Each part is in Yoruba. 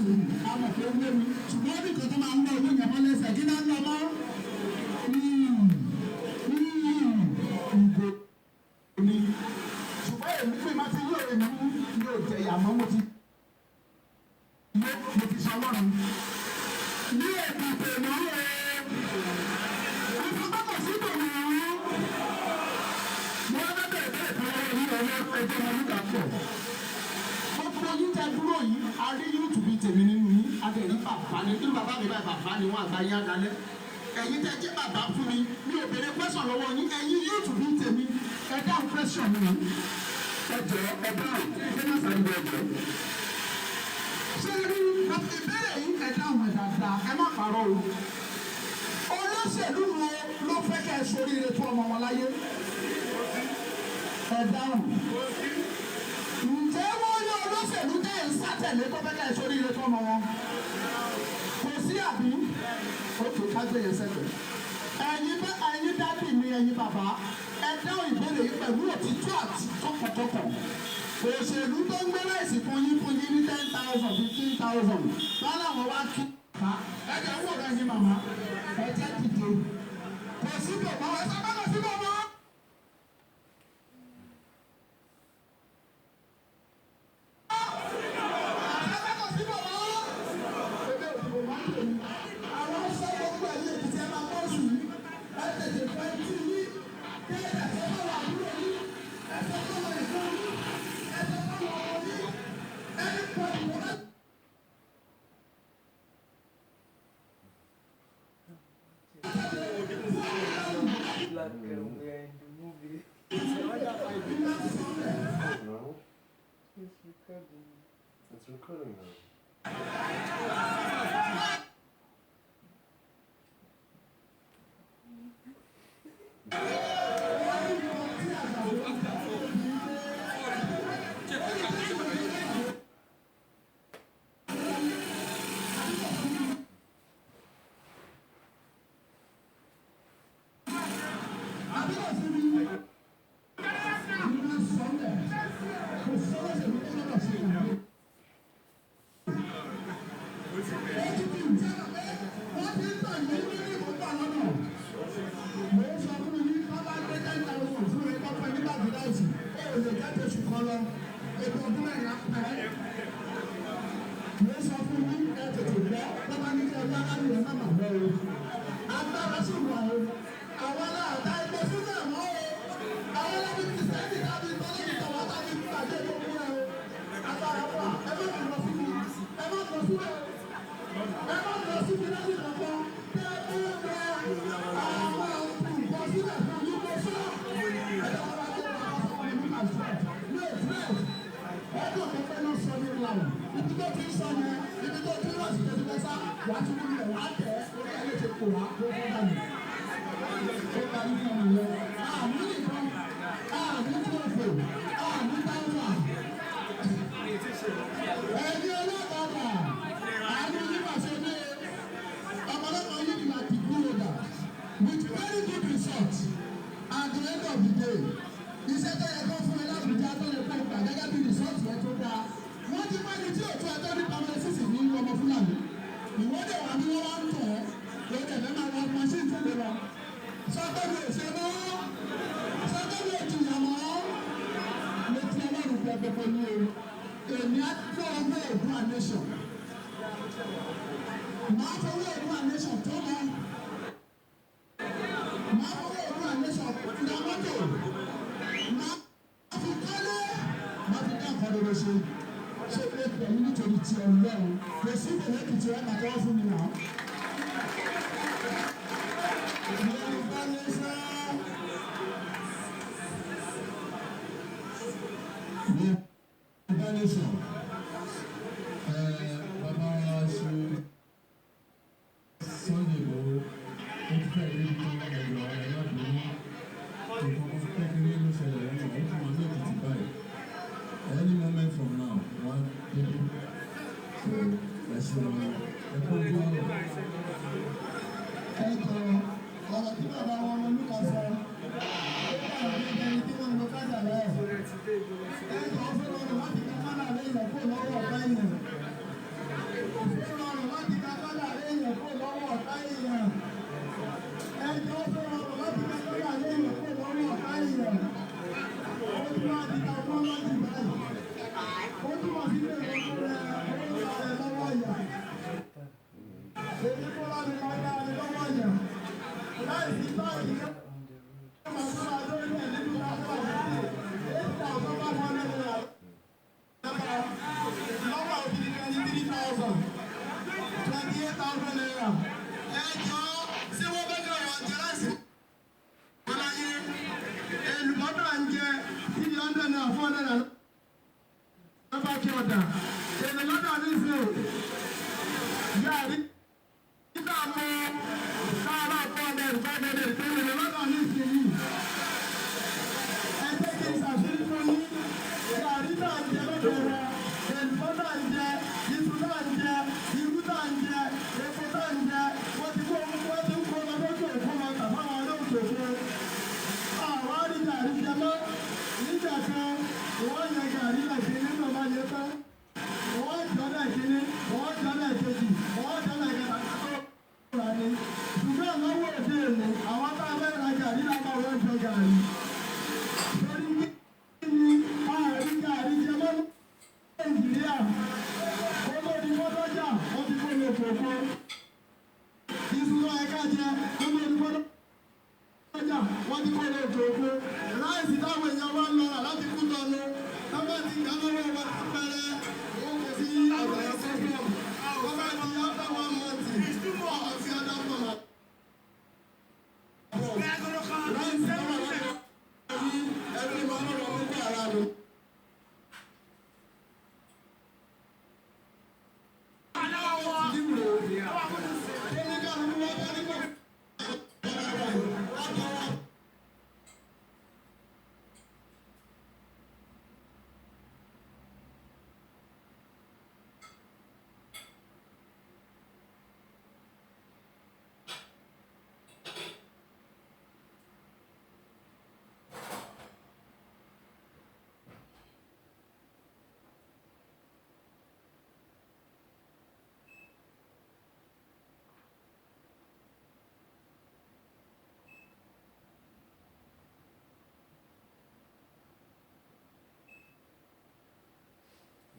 sùúrù, a mọ̀ pé owó ni, ṣùgbọ́n ó ní nǹkan tó máa ń lọ owó yẹn mọ́ lẹ́sẹ̀. Kí náà ń lọ mọ́? Ìgò ni. Ṣùgbọ́n èmi pé má ti yó, èmi mi ò jẹ̀yà mọ́, mo ti yó, mo ti sọ Ọlọ́run. Ní èdè tèmi o, ìfọ̀kànlọ́ sí tòun. Mo wá bẹ́ẹ̀ bẹ́ẹ̀ fún ọ ní ọwọ́ ẹgbẹ́ wọn nígbà pọ̀. Gbogbo yín tẹ dúró yìí, a rí youth bíi tèmi nínú yín, a dẹ̀ rí bàbá ní nínú bàbá mi báyìí, bàbá ni wọ́n, àgbà yín àdálẹ́. Ẹ̀yin tẹ jẹ́ bàbá fún mi, mi ò béèrè question lọ́wọ́ yín. Ẹ̀yin youth bíi tèmi, ẹ dáhùn question mi. Ẹ jọ, ẹ dáhùn, ẹ má sáré bẹ́ẹ̀ jọ. Ṣé rí ìbéèrè yìí? Ẹ dáhùn ẹ dáadáa, ẹ má parọ́ o. Olóṣèlú wo ló fẹ́ kẹ́ ẹ ṣoríire fún ọmọ wọn láyé? Ẹ dáhùn. Ǹjẹ́ wọ́n rí olóṣèlú tẹ́ ẹ̀ ń sátẹ̀lé tó fẹ́ kẹ́ ẹ ṣoríire fún ọmọ wọn? Kò sí, àbí? Ókè, ká gbé yẹn sẹ́gbẹ̀ẹ́. Ẹ̀yin bẹ́, ẹ̀yin daddy mi, ẹ̀yin bàbá, ẹ dáhùn ìbéèrè yìí pẹ̀lú òtítọ́ àti tọkàntọkàn. Òṣèlú tó ń gbé rice fún yín ní 10,000, 15,000, wọn làwọn wá kí ẹ jẹ́ wò rẹ̀. Yín màmá, ẹ jẹ́ dìde. Kò sí bòmọ́, ẹ sábà kò sí bòmọ́. Àṣẹ kò sí bòmọ́. Ebe òdìbò máa ń tèmi. Àwọn sọ gbogbo ẹ̀yìn Èkìtì, ẹ máa bọ́ sí i. Ẹ tètè fẹ́ tí yín. Kí ẹ tẹ̀sẹ̀ fáwọn àbúrò yín. Ẹ sọ fáwọn ẹ̀gbọ́n yín. Ẹ sọ fáwọn ọmọ yín. Ẹni pọ̀ ìwọ́n bá. Like we are in the movie. No, It's recording. It's recording now. Àbí kò sí bí? Ìgbà sọ́ndẹ̀. Kò sọ́dọ̀ ṣèlú tó lọ́dọ̀ sí ìlú. Èkìtì jẹ́ pé wọ́n ti ń tàn yín nínú ìmúpa lọ́nà. Mo ń sọ fún yín, bá bá gbé 10,000 fún ẹ kọ́kọ́ nígbà tó dáìsì, ó lè jẹ́ tóṣù kan lọ. Ètò ọdún 4 á pẹ́. Mo ń sọ fún yín, ẹ tètè gbọ́, tó bá ní kí ọjọ́ aláàbò ẹ má mà gbọ́ o. Agbára sì wà o. Àwọn aláàtá ẹgbẹ́ sílẹ̀ mọ́ o. Àwọn alábi kìrìsìtẹ́nì tàbí tọ́lẹ́bí tọ̀wá tàbí pàdé tó kú ẹ o. Agbára wà, ẹ má lọ síbi, ẹ má lọ síbẹ̀, ẹ má lọ síbi lẹ́yìn kankan. Tẹ́ ẹ bá lọ, àwọn nǹkan sílẹ̀ fún yín, mo sọ. Ẹ jẹ́ wọ́n bá tó wà fún mi ní àṣẹ. No threat. Ọdún tó fẹ́ lọ sọ ní ìlànà. Ibi tó ti ń sọ yẹn, ibi tó ti ń rọ̀ sí tó ti fẹ́ sá, wàá tún múlẹ̀, wàá tẹ̀ ẹ́, orí ẹ̀ lè ṣe kò wá kó fún dànù. Ó parí fún ọmọ yẹn. Àmì nìkan, àmì tó fò, àmì táwọn. Ẹ̀yin ọlọ́kadà, àánú yín wà ṣe ní ọ̀pọ̀lọpọ̀ yín ni like degree holder with very good result. At the end of the day, iṣẹ́ tó yẹ kó fún ẹ lábùjá tó lè kó gbà gẹ́gẹ́ bí result yẹn tó dáa, wọ́n ti pẹ́ ní tí òtún ẹ tó ní primary six ní ọmọ Fúlàní. Ìwọ́de wà ní wọ́n wá ń tọ̀ ọ́ lóde ẹ̀ máa wọ machine tẹ̀lé wọn. Sọ pé mi ò ṣe mọ́, sọ pé mi ò jìyà mọ́. Mo ti Ọlọ́run bẹ gbogbo ní o. Èmi á tó owó Oòduà nation, màá fowó Oòduà nation tó lọ, màá fowó Oòduà nation ra mọ́tò, màá fi kọ́lé, màá fi dá nǹkan rere ṣe. Ṣé pé pẹ̀lú nítorí ti Ọlọ́run, kò sí ìbẹ̀rẹ̀ Èkìtì, ẹ̀ pàtẹ́wọ́ fún mi náà. Yorùbá nation. Yorùbá nation. Bàbá wa ṣe Sunday Igboho, ó ti fẹ́ débi tó ẹ̀yọ̀ ẹ̀ má bínú. Nǹkan kan kékeré ló ṣẹlẹ̀ lọ́nà, ó ti wà ní Èkìtì báyìí. Any moment from now, wọ́n á débi. So ẹ ṣe wọn, ẹ kó ojú ọ̀rọ̀. jẹ ₦300, ₦400 lọ́ba kí ọ̀dà. Èlé lọ́dà nísìnyí. Gàrí nígbà mú sáárà 400, 500 pé èlé lọ́dà nísìnyí. Ẹ jẹ́ kí n ṣàṣírí fún yín. Gàrí náà ń jẹ lọ́dọ̀ wọn. Èlùbọ́ náà ń jẹ, iṣu náà ń jẹ, irú náà ń jẹ, epo náà ń jẹ. Wọ́n ti kó lọ lójú òkú lọ tàbí àwọn olóòtú òkú. Àwọn á rí gàrí jẹ mọ́. Nígbà kan, wọ́n yẹ gàrí lẹ́kìnní nínú ọba yẹn tán. Wọ́n jọ lẹ́kìnní, wọ́n jọ lẹ́kejì, wọ́n jọ lẹ́kẹta tó rà ní. Ṣùgbọ́n lọ́wọ́ òde òní, àwọn bá fẹ́ ra gàrí lábá wọ́n jọ gàrí. Torí kí ni àárí gàrí jẹ mọ́ Nàìjíríà? Olórí mọ́tọ́jà, wọ́n ti kó lè fòfo. Iṣu tó yẹ ká jẹ, olórí mọ́tọ́jà, wọ́n ti kó lè fòfo. Ráìsì táwọn èèyàn wá ń lọ rà láti kú tọ́nu. Tọ́ba ti gbà lọ́wọ́ wa pẹ́rẹ́, wọ́n kò sí ọ̀dọ̀ ẹ̀ sọ́kọ̀. Wọ́n bá di after one month, wọ́n lọ sí ọ̀dọ̀ fún wa. Ráìsì táwọn èèyàn ní ẹbí wọn lọ́wọ́ púpọ̀ ara lò.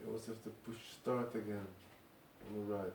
You also have to push start again on the right.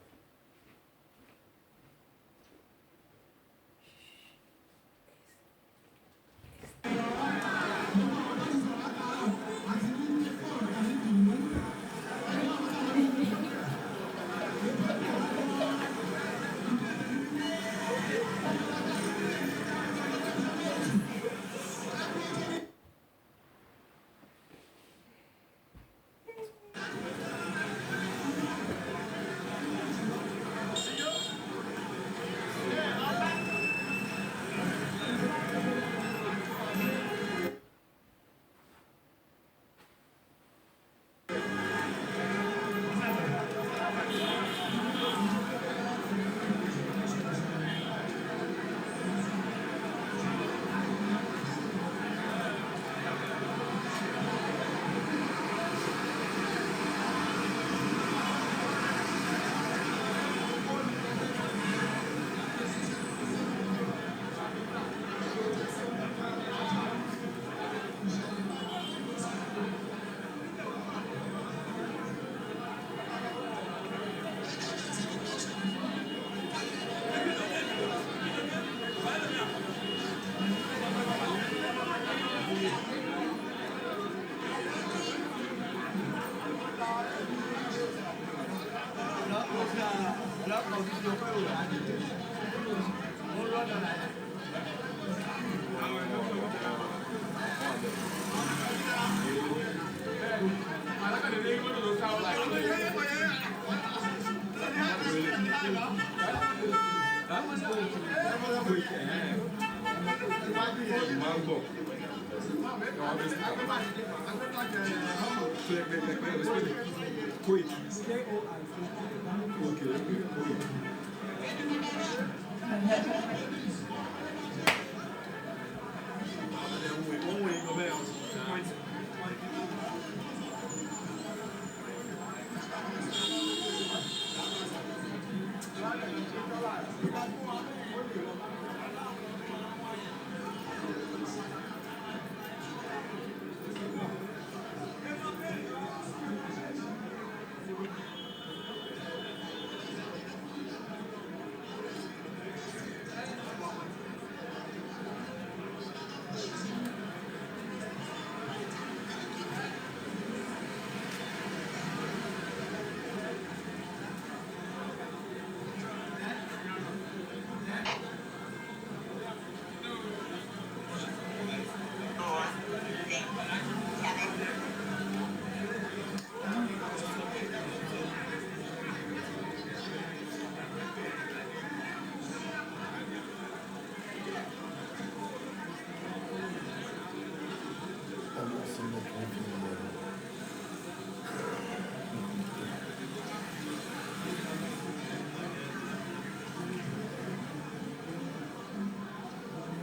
Something came from there.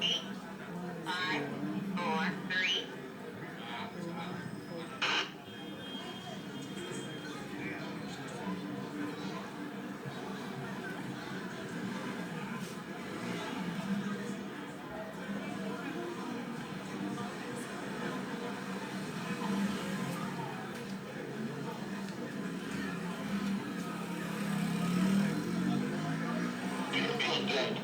8, 5, 4, 3. 200.